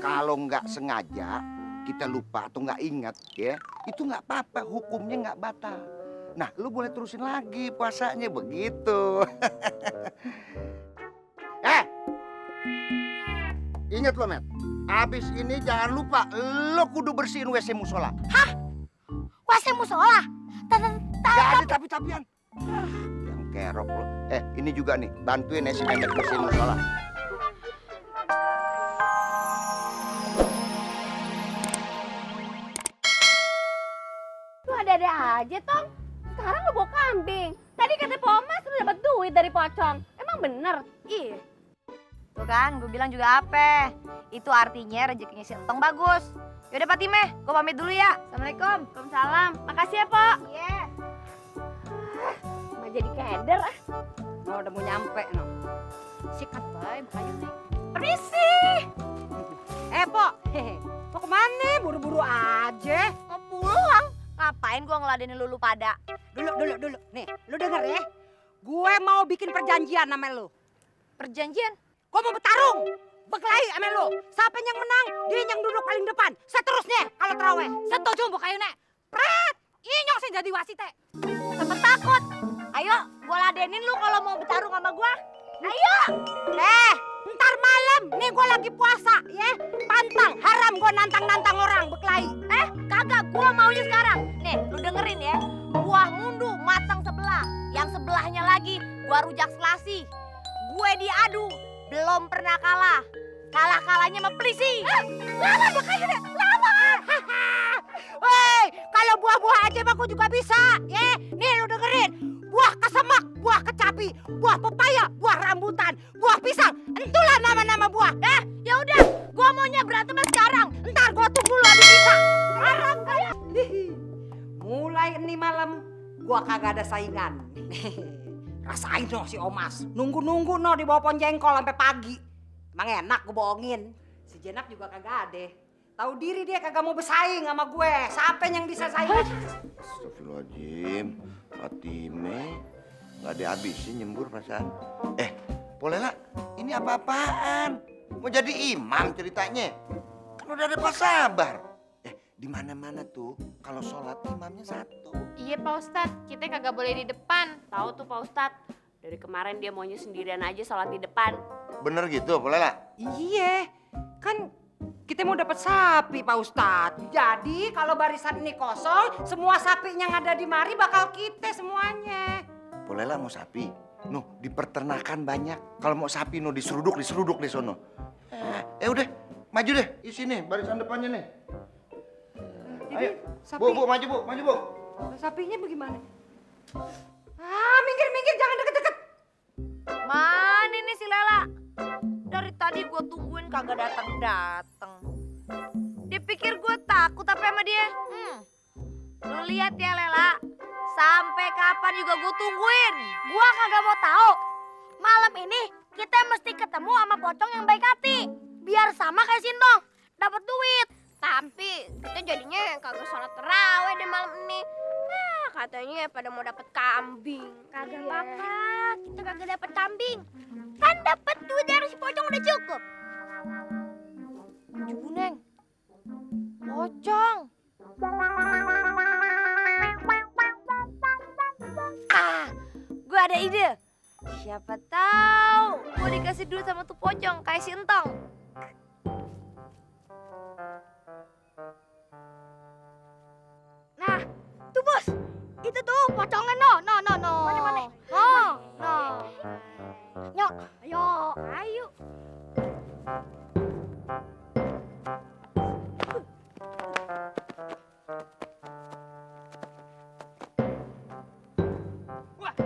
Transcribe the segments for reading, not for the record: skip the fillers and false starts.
Kalau nggak sengaja kita lupa atau nggak ingat ya, itu nggak apa-apa, hukumnya nggak batal. Nah, lu boleh terusin lagi puasanya begitu. Ingat lo, Met. Abis ini jangan lupa lo kudu bersihin WC musola. Hah? WC musola? Gak ada tapi-tapian. Yang kerok lo. Ini juga nih, bantuin ya si Memet bersihin musola. Lu ada-ada aja, Tong. Sekarang lu bawa kambing. Tadi kata Pomas lu dapat duit dari pocong. Emang bener? Ih. Tuh kan, gue bilang juga apa? Itu artinya rezekinya si Entong bagus. Yaudah Fatime, gue pamit dulu ya. Assalamualaikum. Waalaikumsalam. Makasih ya, Pok. Iya. Nggak jadi keder ah. Oh, udah mau nyampe, no. Sikat bae, makanya nih. Permisi. Pok. Mau kemana? Buru-buru aja. Mau pulang. Ngapain gue ngeladenin lu pada? Dulu. Nih, lu denger ya. Gue mau bikin perjanjian sama lu. Perjanjian? Gue mau bertarung. Berkelahi sama lu. Siapa yang menang, dia yang duduk paling depan. Seterusnya kalau terawih. Setuju Bu Kayune? Pret! Inyong sih jadi wasit teh. Sempet takut. Ayo, gue ladenin lu kalau mau bertarung sama gue. Ayo. Ntar malam nih gue lagi puasa ya. Pantang, haram gue nantang-nantang orang berkelahi. Kagak, gue maunya sekarang. Nih, lu dengerin ya. Buah mundu matang sebelah. Yang sebelahnya lagi, gue rujak selasi. Gue diadu, belum pernah kalah. Kalah-kalahnya sama pelisi. Lama Bu Kayune, lama. Woi, kalau buah-buah aja mah gue juga bisa. Ya, nih lu dengerin. Buah kesemak, buah kecapi, buah pepaya, buah rambutan, buah pisang. Entulah nama-nama buah. Ya udah, gue maunya berantem sekarang. Ntar gue tunggu lu habis bisa. Haram kayak. Mulai ini malam gua kagak ada saingan. Rasain no si Omas. Nunggu-nunggu no di bawah pohon jengkol sampai pagi. Emang enak gue bohongin. Si Jenak juga kagak ada. Tahu diri dia kagak mau bersaing sama gue. Siapa yang bisa saing? Astagfirullahaladzim. Fatime. Gak ada habisnya nyembur perasaan. Polela, ini apa-apaan? Mau jadi imam ceritanya? Kan udah ada Pak Sabar. Di mana-mana tuh kalau sholat imamnya satu. Iya Pak Ustadz, kita kagak boleh di depan. Tahu tuh Pak Ustadz, dari kemarin dia maunya sendirian aja sholat di depan. Bener gitu, Polela? Iya, kan kita mau dapat sapi Pak Ustadz. Jadi kalau barisan ini kosong, semua sapi yang ada di mari bakal kita semuanya. Polela mau sapi? Nuh, di peternakan banyak. Kalau mau sapi, nuh diseruduk di sono. Udah, maju deh, di sini barisan depannya nih. Jadi, Ayo, sapi... Bu, maju Bu. Sapinya bagaimana? Minggir, jangan deket-deket. Mana nih si Lela? Dari tadi gue tungguin kagak datang. Dia pikir gue takut apa sama dia? Lu lihat ya Lela, sampai kapan juga gue tungguin. Gua kagak mau tahu. Malam ini kita mesti ketemu sama pocong yang baik hati. Biar sama kayak Sintong, dapat duit. Tapi kita jadinya kagak sholat tarawih deh malam ini. Katanya pada mau dapat kambing. Kagak apa-apa, kita kagak dapat kambing. Kan dapat duit dari si pocong udah cukup. Juneng, pocong. Gue ada ide. Siapa tahu gue dikasih duit sama tuh pocong kayak si Entong. Nah, tuh bos, itu tuh pocongnya no. Mana? No. Nyok, ayo.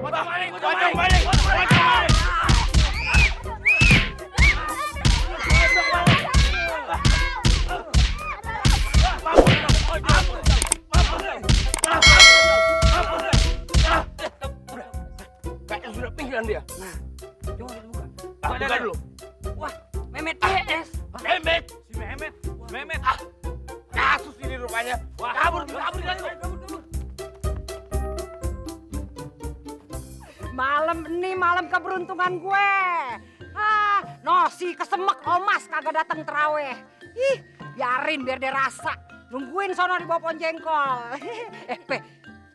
Pocong balik. Kayaknya sudah pingsan dia. Coba dibuka. Buka dulu. Wah, Mehmet PS. Si Mehmet. Kasus ini rupanya. Wah, kabur. Malam ini malam keberuntungan gue. No si kesemek Omas kagak datang terawih. Ih, biarin biar dia rasa. Nungguin sono di bawah pohon jengkol. Pe,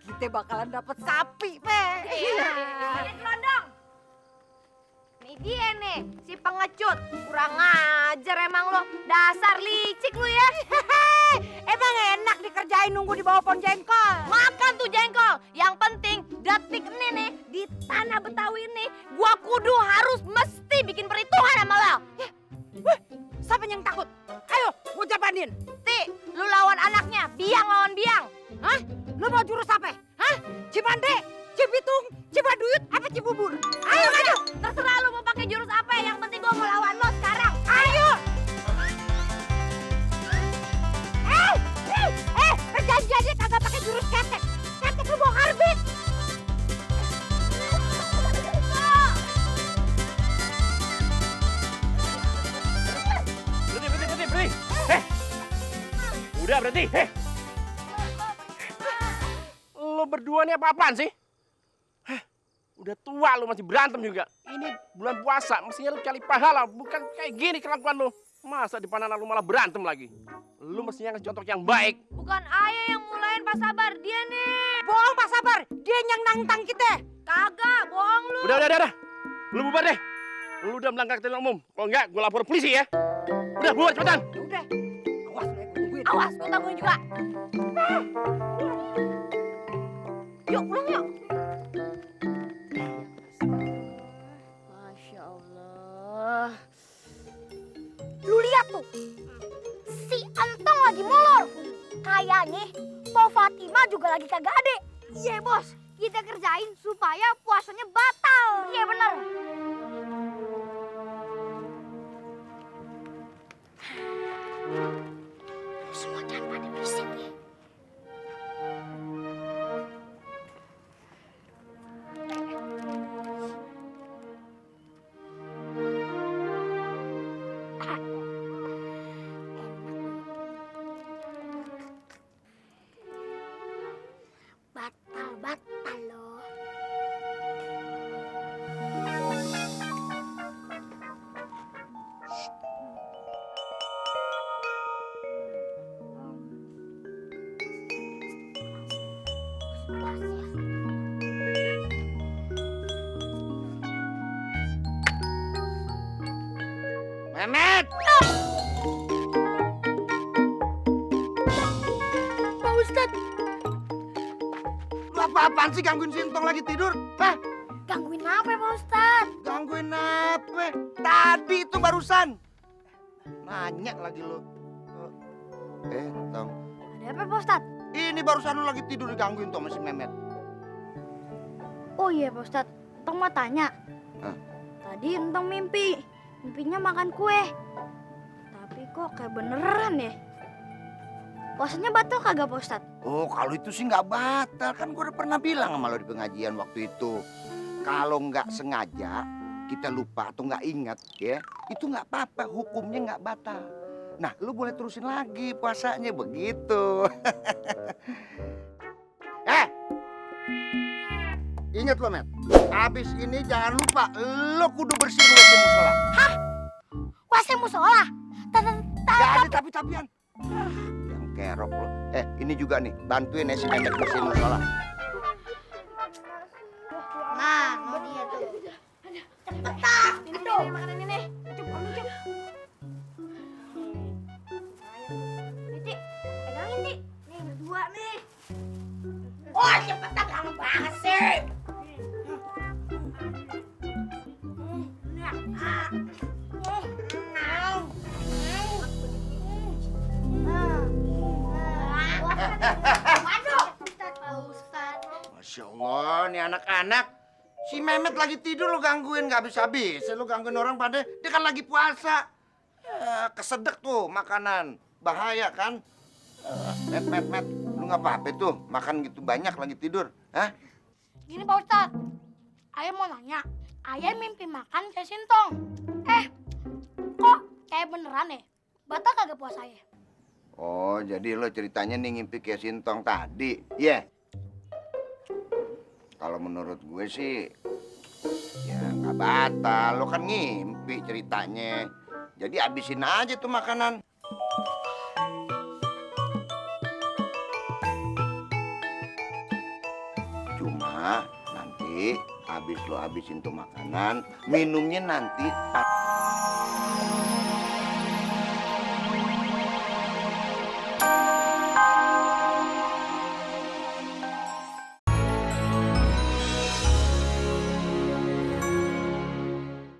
kita bakalan dapet sapi, Pe. Gelondong. Nih dia nih, si pengecut. Kurang ajar emang lo. Dasar licik lu ya. Emang enak dikerjain nunggu di bawah pohon jengkol. Makan tuh jengkol. Yang penting detik ini nih, di tanah Betawi ini, gua kudu harus mesti bikin perhitungan sama lo. Siapa yang takut? Ayo, gua jabanin. Ti, lu lawan anaknya, biang lawan biang. Hah? Lu mau jurus apa? Hah? Cipande, Cibitung, Cibaduyut, apa Cibubur? Ayo maju. Terserah lu mau pakai jurus apa, yang penting gua mau lawan lo sekarang. Ayo. Perjanjiannya kagak pakai jurus ketek. Ketek lu mau karbit. Berhenti. Udah berhenti. Lo berdua nih apa-apaan sih? Udah tua lu masih berantem juga. Ini bulan puasa, mestinya lu cari pahala, bukan kayak gini kelakuan lu. Masa di panah lu malah berantem lagi? Lu mestinya ngasih contoh yang baik. Bukan ayah yang mulain Pak Sabar, dia nih. Bohong Pak Sabar, dia yang nantang kita. Kagak, bohong lu. Udah. Lu bubar deh. Lu udah melanggar ketentuan umum. Kalau enggak, gue lapor polisi ya. Udah, bubar cepetan. Udah. Awas lu, gua tungguin. Awas, gua tangguhin juga. Yuk, pulang yuk. Masya Allah. Lu lihat tuh, si Entong lagi molor. Kayaknya Po Fatima juga lagi kagak ada. Iya bos, kita kerjain supaya puasanya batal. Iya bener. Semua jangan pada berisik ya. Batal loh. Mehmet! Pak Ustadz, Lu apa-apaan sih gangguin Sintong lagi tidur? Hah? gangguin apa Pak Ustadz? Gangguin apa? Tadi itu barusan. Nanya lagi lu. Tong. Ada apa Pak Ustadz? Ini barusan lu lagi tidur digangguin tuh sama si Mehmet. Oh iya Pak Ustadz, Entong mau tanya. Hah? Tadi Entong mimpinya makan kue. Tapi kok kayak beneran ya? Puasanya batal kagak Pak Ustadz? Oh, kalau itu sih nggak batal. Kan gue udah pernah bilang sama lo di pengajian waktu itu. Kalau nggak sengaja, kita lupa atau nggak ingat, ya, itu nggak apa-apa. Hukumnya nggak batal. Nah, lu boleh terusin lagi puasanya begitu. Ingat lo, Met. Abis ini jangan lupa, lo kudu bersihin WC musola. Puasa musola? Gak ada tapi-tapian. Yang kerok lo. Ini juga nih, bantuin ya si Mehmet bersihin musola. Nah, mau dia tuh. Cepetan. Ini makanan ini. Niti, pegangin Ti. Nih berdua nih. Oh cepetan, lama banget sih. Masya Allah, nih anak-anak. Si Mehmet lagi tidur lo gangguin gak habis-habis. Lo gangguin orang pada, dia kan lagi puasa. Kesedek tuh makanan. Bahaya kan? Met. Lu gak apa-apa tuh makan gitu banyak lagi tidur. Hah? Gini Pak Ustadz, Ayah mau nanya. Ayah mimpi makan kayak Sintong. Kok kayak beneran ya? Batal kagak puasa Ayah? Oh, jadi lo ceritanya nih ngimpi kayak Sintong tadi. Iya. Kalau menurut gue sih, ya nggak batal. Lo kan ngimpi ceritanya. Jadi abisin aja tuh makanan. Cuma nanti habis lo habisin tuh makanan, minumnya nanti